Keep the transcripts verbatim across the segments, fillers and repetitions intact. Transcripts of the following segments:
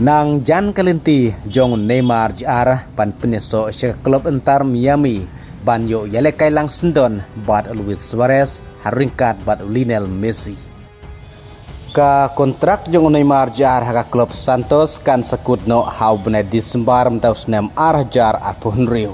Nangjan ka lynti jong u Neymar Junior ban pynïasoh sha ka klub Inter Miami ban ïoh ïalehkai lang syndon bad u Luis Suarez ha ryngkat bad u Lionel Messi. Ka kontrak jong u Neymar Junior ha ka klub Santos kan sa kut noh ha u bnai Disembar mynta u snem ar hajar arphew hynriew.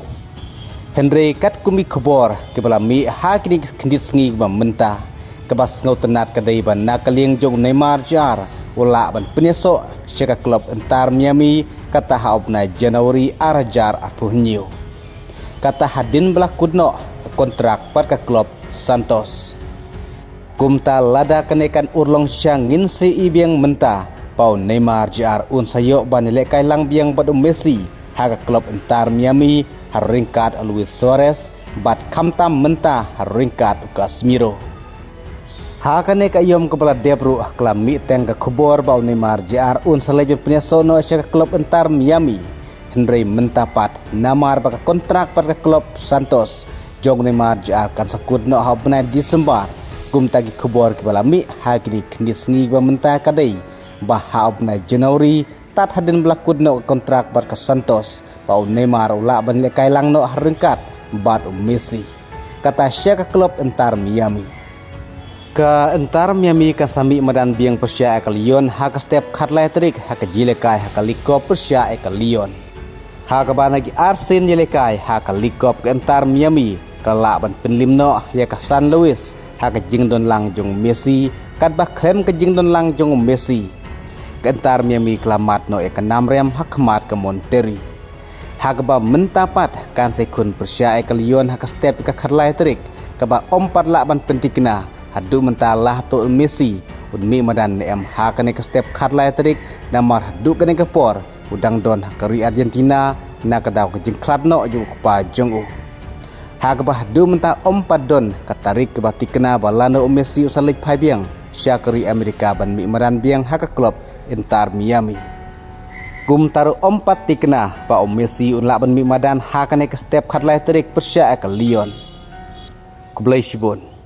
Hynrei katkum ki khubor kiba la mih ha kine ki khyndiat sngi kiba mynta, kaba sngewtynnat ka dei ba na ka liang jong u Neymar Junior u lah ban pynïasoh sha ka klub Inter Miami kata ha u bnai Januari ar hajar arphew hynñiew. Kata hadien ba la kut noh ka kontrak bad ka klub Santos. Kumta lada kane kan urlong sha ngin sa ïohi biang mynta ba u Neymar Junior un sa ïoh ban ïalehkai lang biang bad u Messi ha ka klub Inter Miami ha ryngkat u Luis Suarez bad khamtam mynta ha ryngkat u Casemiro. Ha kane ka aïom kaba la dep ruh ka la mih teng ka khubor ba u Neymar Junior un sa leit ban pynïasoh noh sha ka klub Inter Miami. Hynrei mynta pat namar ba ka kontrak bad ka klub Santos jong u Neymar Junior kan sa kut noh ha u bnai Disembar. Kumta ki khubor kiba la mih ha kine ki khyndiat sngi kiba mynta ka dei ba ha u bnai Januari tad hadien ba la kut noh ka kontrak bad ka Santos ba u Neymar u lah ban ïalehkai lang noh ha ryngkat bad u Messi kata sha ka klub Inter Miami. Ka Inter Miami kan sa mih madan biang pyrshah ïa ka Lyon ha ka step khatlai tarik ha ka jingïalehkai ha ka League Cup pyrshah ïa ka Lyon. Ha kaba na ki arsien ïalehkai ha ka League Cup ka Inter Miami ka la lah ban pynlim noh ïa ka San Luis ha ka jingdon lang jong u Messi, katba khlem ka jingdon lang jong u Messi, ka Inter Miami ka la mad noh ïa ka nam rem ha khmat ka Monterrey. Ha kaba mynta pat kan sa ïakhun pyrshah ïa ka Lyon ha ka step ka khatlai tarik, kaba ym pat lah ban pynthikna haduh mynta la hato u Messi un mih madan ne em ha kane ka step khatlai tarik, namar haduh kane ka por u dang don ha ka ri Argentina na ka daw ka jingkhlad noh jong u kpa jong u. Ha kaba haduh mynta ym pat don ka tarik kaba thikna ba lano u Messi u sa leit phai biang sha ka ri Amerika ban mih madan biang ha ka klub Inter Miami. Kumta ruh ym pat thikna ba u Messi un lah ban mih madan ha kane ka step khatlai tarik pyrshah ïa ka Lyon. Khublei shibun.